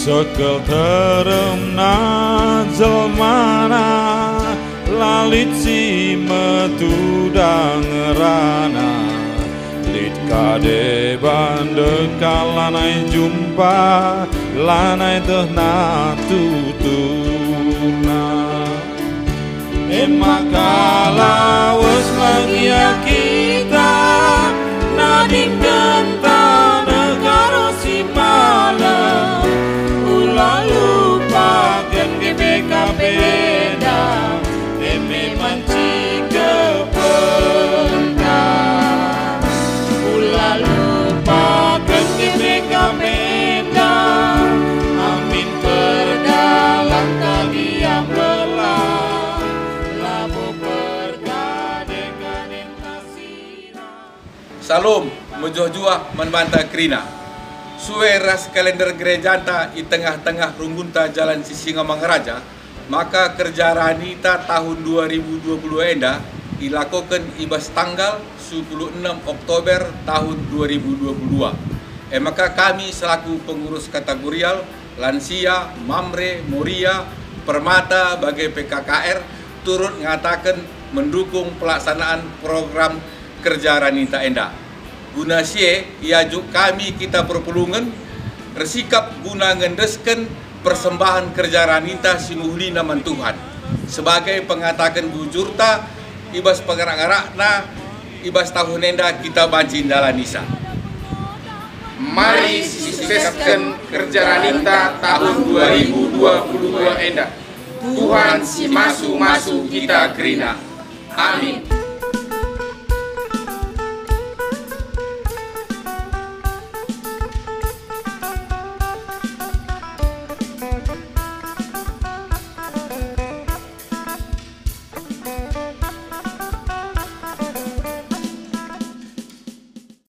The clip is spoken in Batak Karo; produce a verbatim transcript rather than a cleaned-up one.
Sekel teremna jelmana, la lit si metuda ngerana. Lit ka deba ndekah lanai jumpa, lanai tehna tuturna. E maka lawes bagia kita, nadingken taneh karo si malem. Ula lupaken G B K P enda, e me banci kepenta. Ula lupaken G B K P enda, amin perdalan tali ambelah. Labo perkade-kadenta sira. Salom, mejuah-juah man banta kerina. Sue ras kalender gerejanta i tengah-tengah runggunta Jalan Sisingamangaraja, maka kerja ranita tahun dua ribu dua puluh enda ilakoken i bas tanggal sepuluh enem Oktober tahun dua ribu dua puluh dua. E maka kami selaku pengurus kategorial, lansia, Mamre, Moria, Permata, bage pe K K R, turut ngataken mendukung pelaksanaan program kerja raninta enda. Guna si e, iajuk kami kita perpulungen ersikap guna ngendesken persembahen kerja raninta si mehulina man Tuhan, sebagai pengataken bujurta i bas pengarak-arakna i bas tahun enda kita banci ndalanisa. Mari suksesken kerja raninta tahun dua ribu dua puluh dua enda. Tuhan si masu-masu kita kerina. Amin.